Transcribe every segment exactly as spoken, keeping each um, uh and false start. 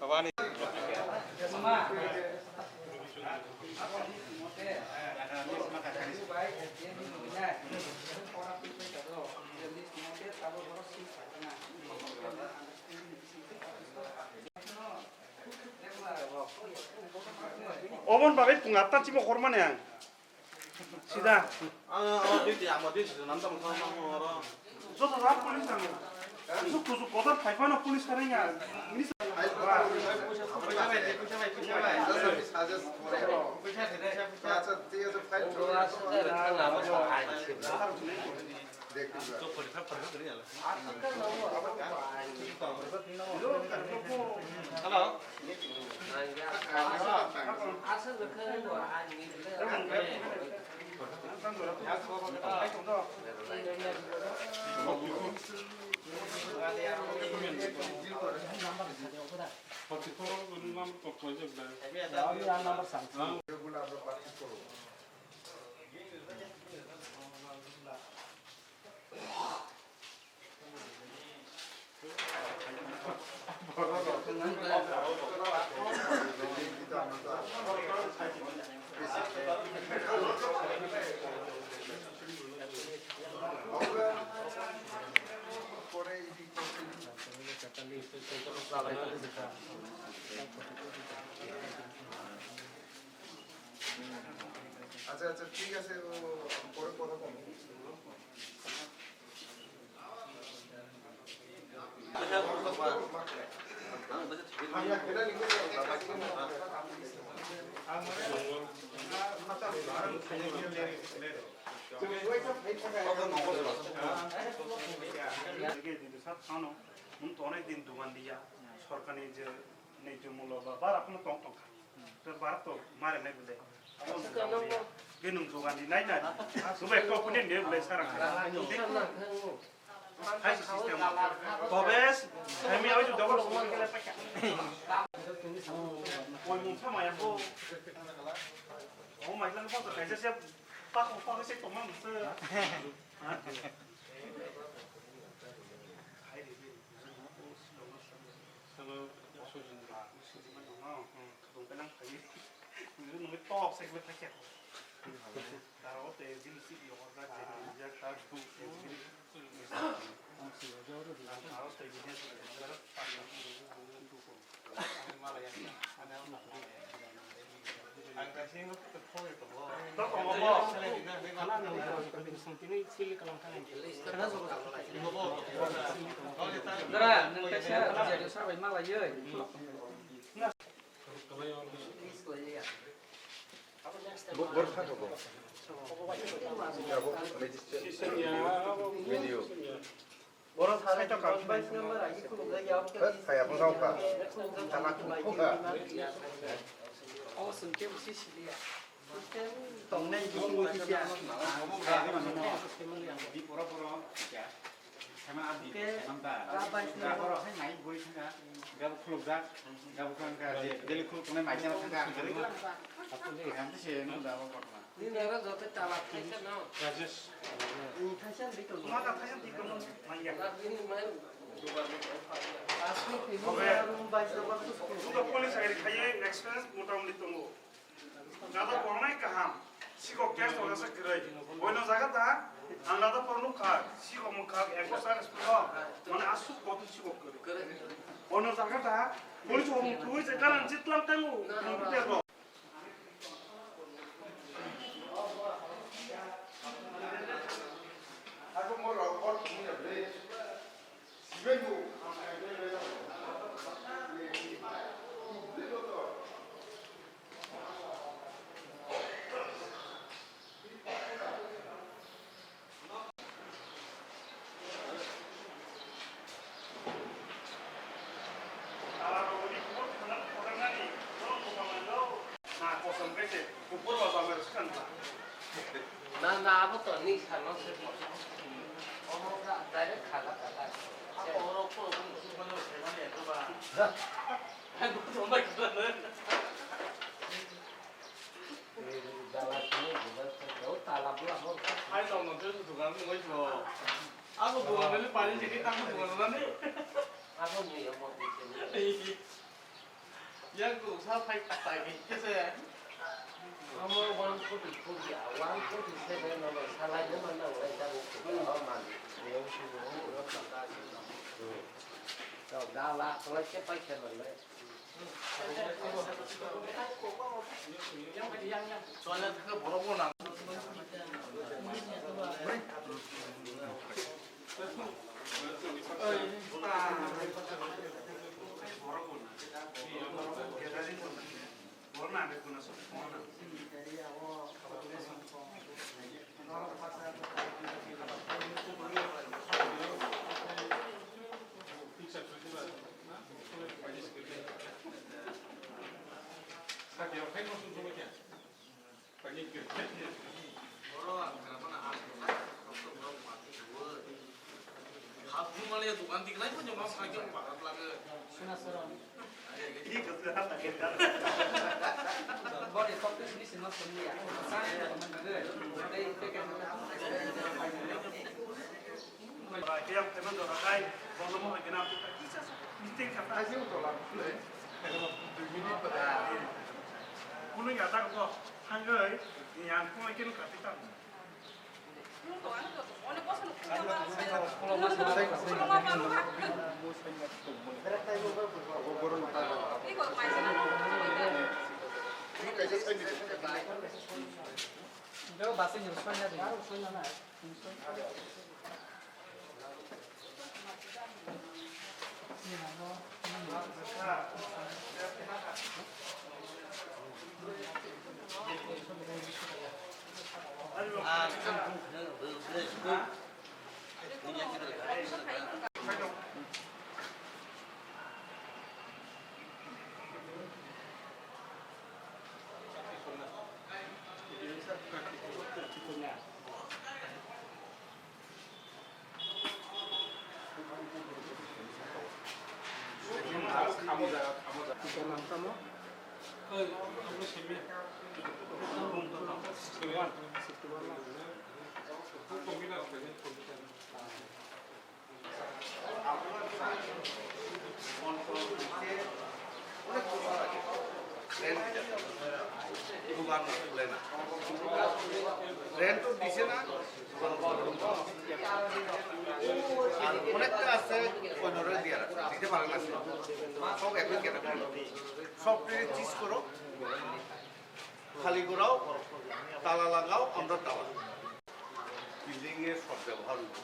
Abani. Oboni bagwi pung atta chimo hormani ang. Sida. Ang, ang duty, ang duty se nam tamo kha mang oro. Joto jat police tang. Su kusu kotor phai phano police ka ringa. Ini sa- Acha, thik ache, file. আচ্ছা, আচ্ছা, ঠিক আছে, ও পরে কথা বলবো। Sat ano, mun to onek din dugan diya, sorkani je nai je mulo ba, bara kono tong tong kha. Tor bara to mare nai bole. Ge nung dugan di nai nai. Subai to kunin de bole sarang. Hai si system. Tobes, hai mi oi ju dogo. Oi mung sama ya ko. O mai lang ko kaisa se pa ko pa se to mang se. Hello, Sujin. Dara, nwng kaisa jadu sabai malaiwi. Bo-, bor kha kho bo. Abo magistrate. Video. Boro thani vice member agi khulumjak ya, abo khe. Thai abo rok kha. Thana khulumjak. O sengke busi siliya. Tongnai bising kisa. Di poro poro kisa. Sama adi, sama ta. Gaboro hai mai bui thanga. Gabo khulumjak. Gabo khang ka je. Deli khulum tongnai mai jana thanga. Yang tu se no da bo kotma. Nini oro joto chalak thaisa no. Rajesh. Thaisa di to. Suma ka thaisa di to manya. Nini mai. Oke. Sudah police hari kaya experience motamoti tongo. Jada pornai kaham. Sikok case tongsa kwrwi. Boino jaga ta. Ang jada porno kha. Sikok mung kha. Eko sar school. Mane asuk kotu sikok kwrwi. Boino jaga ta. Police o mung thui je kanan jitlang tangu. Na, na, abo to ni sano se. Omo ga direct khala khala. Abo oro ko ko su mano se mani to ba. Hai ko to mai ko na. Dala sini juga tahu talap lah. Hai to no tu dukan mo ko. Abo dukan ni pani jadi tamu dukan na ni. Abo ni ya mo di sini. Yang tu sa phai tai ke se. Amo one forty four ya, one forty seven no salai ne man nang lai ta ko. Oh man. To dala salai ke pai ke man lai. Chole thang borok bo nang. Kuno ya tak ko hangoi yang kuno kino kapitan. Rent তো দিছে না। আর অনেকটা আছে, ওই ধরে দিয়ে রাখছে, দিতে পারে না। সব একই ক্যাটাগরি। সব ট্রেনে চিজ করো, খালি করাও, তালা লাগাও, আমরা তালা। বিল্ডিং এর সদ্ব্যবহার হইতেছে।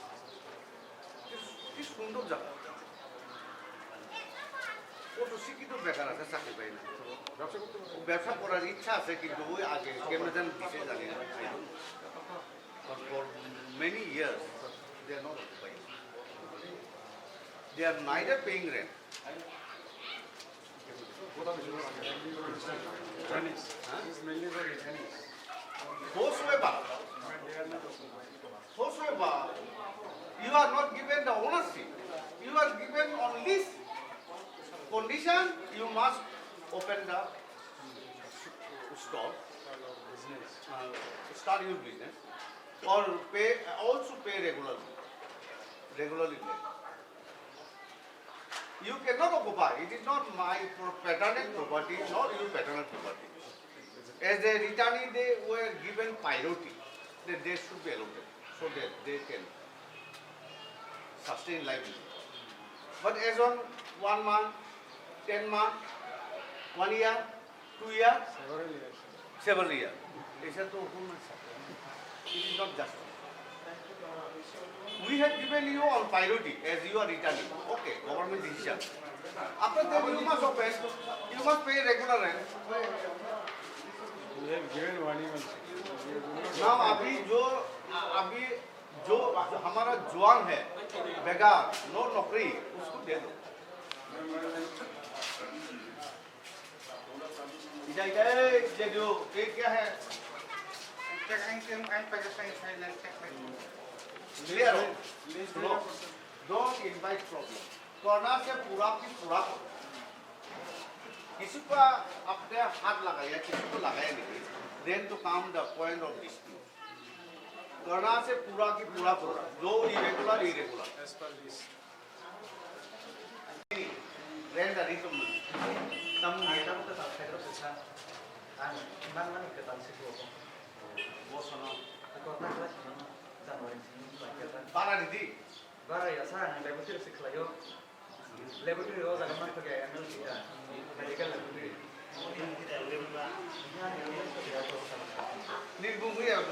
কি, কি সুন্দর জায়গা। কত শিক্ষিত বেকার আছে, চাকরি পায় না। ব্যবসা করতে পারে। ব্যবসা করার ইচ্ছা আছে, কিন্তু ওই আগে কেমনে যেন দিছে জানি না। But for many years, they are not occupying. They are neither paying rent. Huh? Whosoever, whosoever, you are not given the ownership, you are given on lease condition, you must open the stall, uh, start your business, or pay, also pay regularly, regularly pay. You cannot occupy. It is not my pro-, paternal property, nor your paternal property. As a retiree, they were given priority that they should be allotted so that they can sustain livelihood. But as on one month, ten month, one year, Two years? Several years. Several years. It is not just. We have given you on priority as you are returning. Okay, government decision. After that, you must open, you must pay regular rent. We have given one year. Now, अभी जो, अभी जो हमारा जवान है, बेकार, no नौकरी, उसको दे दो। Hey, hey, Jedu, ye kya hai? Clear ho? Suno, don't invite problem. Karna se pura ki pura karo. Kisi ka apne haath lagaya, kisi ko lagaya nahi, then to come the point of dispute. Karna se pura ki pura karo. Jo irregular, irregular. As per this. Rent dari to mani. Tam ni tam to tak khairo pisa. Ang mang mang ke tam si ko. Bo sono. Ko ta kla sono. January sini lagi ta. Bara di di. Bara ya sa ang level three six layo. Level three ro jaga man to ke M L T ta. Medical level three. Ni bung ya.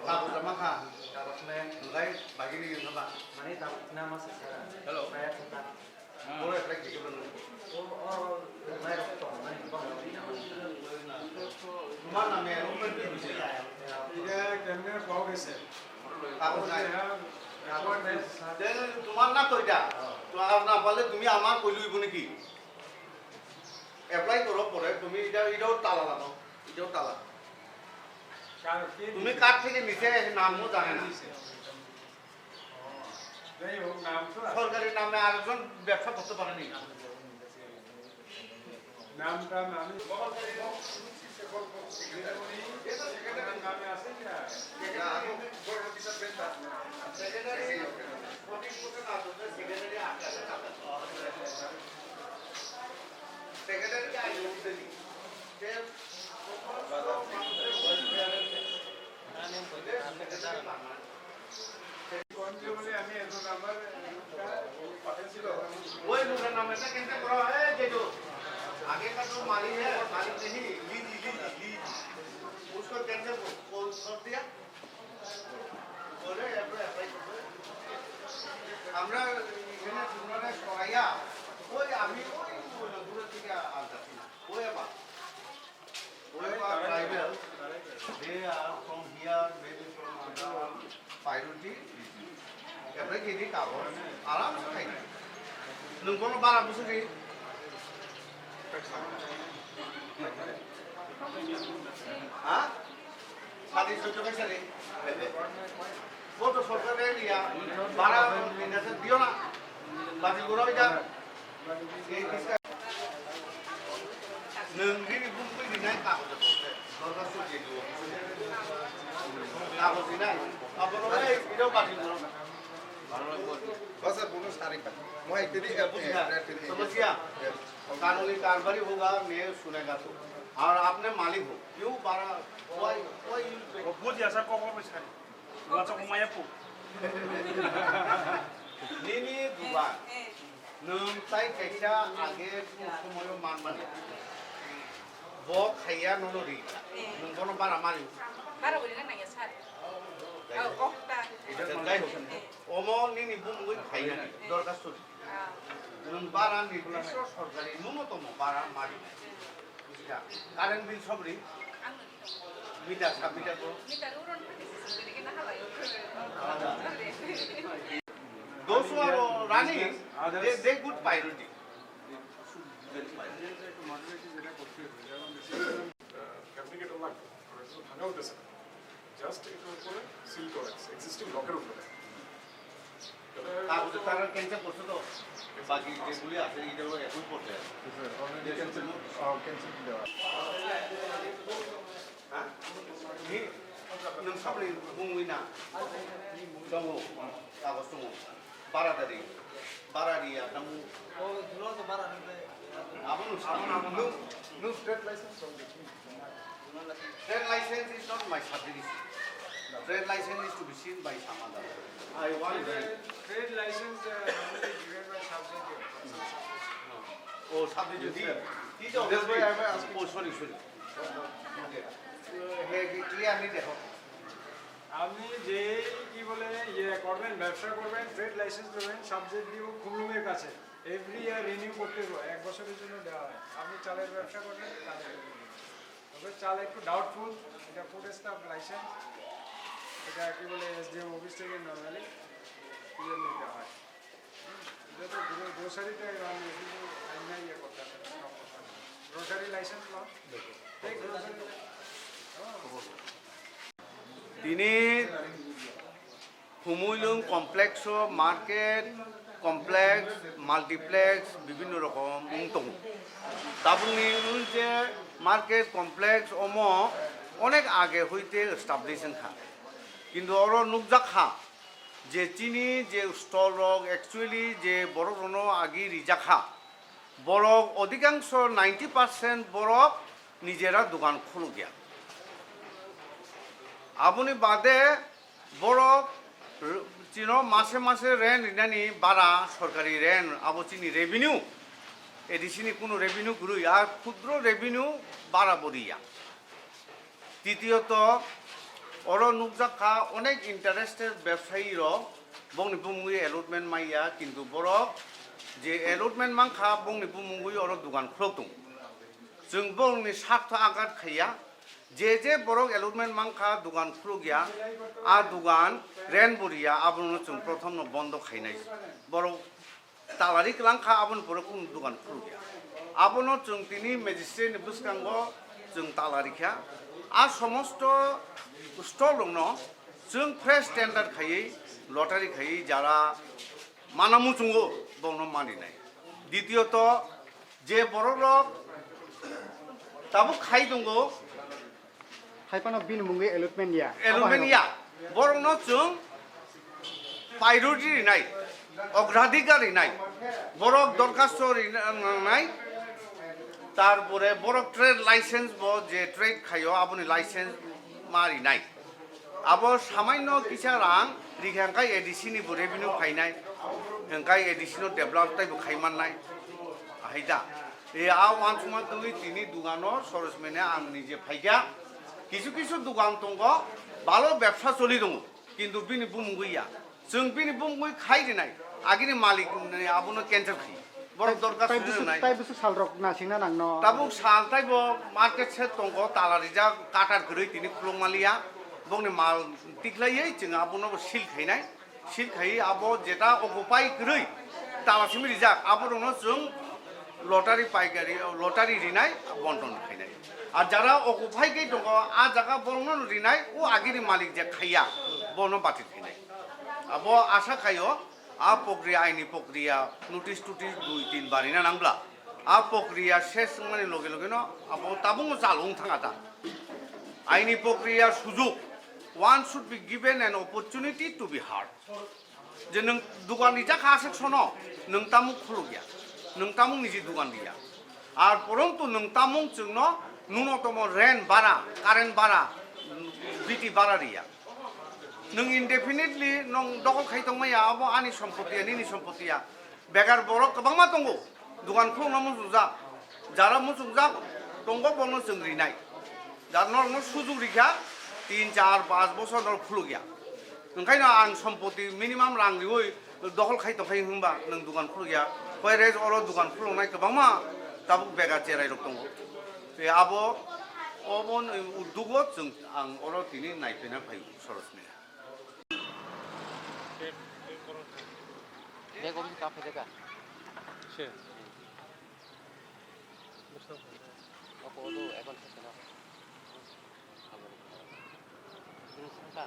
Kago jama kha. Hwnkhe bagini wngkha ba? Hello. Boro apply khe khe bano. Tomar name, tomar name. Kago jai. Then tomar na koita? Tomar na pale tumi amar koilu ibo neki? Apply koro pore, tumi ita, itao tala lano, itao tala. তুমি কার থেকে নিছে, নামও জানে না। যাই হোক, নাম তো আছে। সরকারি নামে আরেকজন ব্যবসা করতে পারেনি। নামটা আমি নামে আছে কি না? সেক্রেটারি। ওই লোকের নাম এটা কেন করো? এই যে তো, আগে কা তো মালিক হ্যায়, মালিক নেই, লিজ, লিজ, লিজ। उसको कैसे बोल, बोल, कर दिया? আমরা এখানে তোমরা সরাইয়া ওই আমি ওই দূরের দিকে আনতাছি না। ওই আবার, ওই আবার tribal, they are from here, maybe from Andaman, priority. Apply khe di, kago aram se khai di. Nwng bono bara busu di. Ha? Sadi sojjo kaisa de. Bo to sorkar re niya. Bara nini se diyo na. Batil gora oi ja. Nwng nini bumtwi rinai kagojo tongkhe. Dorkhasto je diyo. Kagojo rinai. Abono bai iro batil gora. Basa bono sari ba. Mohai tedi, eh, tedi. समझ गया? कानूनी कार्रवाई होगा, मैं सुनेगा तो। और आपने मालिक हो। क्यों बारह, why, why you वो बुझ ऐसा कौन कौन बेचारी? वो तो घुमाया पू। Nini dugan. Nwng tai kaisa age kung somoyo man mani. Bo khaiya nono ri. Nwng bono bara mani. Bara boli na nangya sir. Dai. Oh, oh, ta. Dai. Omo nini bumungwi khainani dorkhasto. Nwng bara nirdisto sorkari nungotomo bara mari. Bujiya. Current bill sobri. Meter, sub meter ko. Those who are running, they, they good priority. Fabricator লাগবে, ওটা শুধু ভাঙা হতেছে না, জাস্ট এটার উপরে সিল করা আছে এক্সিস্টিং ব্লকের উপরে। কাগজে তারা ক্যান্সেল করছে তো, বাকি যেগুলি আছে, এটা হলো একই পর্যায়ে। Cancel, cancel দেওয়া। Ni, nwng sabri bumwi na. Tongo, kagoz tongo. Bara dari, bara riya, tamu. Oh, dulo to bara dari. Abo nwng sabri. Nwng, nwng trade license tongo. Trade license is not my subject issue. Trade license is to be seen by some other. I want that. Trade license, uh, normally given by subject. Oh, subject issue. That's why I am asking. Oh, sorry, sorry. Okay. He, he clearly দেখো। আপনি যে কি বলে ইয়ে করবেন, ব্যবসা করবেন, trade licence নেবেন, সাবজেক্ট ডিও খুমলুঙের কাছে এভরি ইয়ার রিনিউ করতে হয়, এক বছরের জন্য দেওয়া হয়। আপনি চালের ব্যবসা করবেন, তাহলে রিনিউ। তবে চাল একটু ডাউটফুল, এটা ফুড স্টক লাইসেন্স, এটা কি বলে এসডিএম অফিস থেকে নর্মালি তুলে নিতে হয়। এটা তো গ্রো-, গ্রোসারিতে আমি কিন্তু আইন নাই ইয়ে করতে হবে। Tini Khumulwng complex o market complex, multiplex bibhinno rokom wng tongo. Tabukni wng je market complex omo onek age hoite establish wngkha. Kintu oro nukjak kha je chini je stall rok actually je borok rono agi rijak kha, borok odhikangsho ninety percent borok nijera dukan khulukya. Aboni bade borok r-, chino mase mase rent rinani bara, sorkari rent, abo chini revenue, A D C ni kunu revenue kwrwi, ar khudro revenue bara bo riya. Titiyoto, oro nukjak kha onek interested bebsayi rok bongni bumungwi allotment maiya, kintu borok je allotment mankha bongni bumungwi oro dukan khulok tongo. Chwng borokni sartho agat khaiya, je je borok allotment mankha dukan khulukya, a dukan rent bo riya, abono chwng prothomno bondo khainai. Borok talari kwlangkha, aboni pore kunu dukan khulukya. Abono chwng tini magistrate ni bwskango chwng talari kha. A somosto stall rokno chwng fresh tender khaiwi, lottery khaiwi, jara mana muchungo bono maninai. Ditiyoto, je borok rok tabuk khai tongo, Hai phano bini mungwi allotment ya. Allotment ya. Borokno chwng priority rinai, ogradhikar rinai, borok dorkhasto rina nangnai, tarpore borok trade license bo je trade khaio aboni license ma rinai. Abo samaino kisa rang rikha hwnkhe A D C ni bo revenue phainai, hwnkhe A D C no develop taibo khai mannai. Ahai da. E a uansukma tongwi tini dugano Sorosmene ang nije phaikha. Kisu kisu dugan tongo, balo bebsa choli tongo, kintu bini bumungwi ya. Chwng bini bumungwi khai rinai, agini malik ni abono cancel khai. Borok dorkar Tai suri busu, nai. Tai busu sal rok nasingna nangno. Tabuk sal taibo market set tongo, tala rijak, katar kwrwi tini khuluk maliya. Bokni mal tiklaiwi chwng abono bo seal khainai. Seal khai abo jeta occupy kwrwi tala simi rijak, aborokno chwng lottery paikari, lottery rinai, bonton khainai. Ar jara occupy khe tongo, a jaga borokno rinai, o agini malik je khaiya, bono batil khainai. Abo asa khaio, a pokriya, aini pokriya, notice totice dui tin bar rina nangbla. A pokriya ses wngmani loge loge no abo tabukno chalo wng thang ta. Aini pokriya sujok, one should be given an opportunity to be heard. Je nwng dukan rijak kha aswk sono, nwng tamung khulukya, nwng tamung niji dukan riya. Ar porontu nwng tamung chwngno nunotomo rent bara, current bara, biti bara riya. Nwng indefinitely nwng dokhol khai tongmaya, abo ani sompoti ya, nini sompoti ya. Begar borok kwbangma tongo, dukan khulukno muchungjak, jara muchungjak tongo, bono chwng rinai. Jar norokno sujuk rikha, tin, char, panch bosor norok khulukya. Onkhaino ang sompoti minimum rang riwi dokhol khai tongkhai hwnba nwng dukan khulukya. Whereas oro dukan khuluknai kwbangma tabuk bega cherai rok tongo. Tei abo, obo ni uddugo chwng ang oro tini naiphaina phai Sorosmila. Bag office ka phai ka? Opo do account se na. Ini sangka.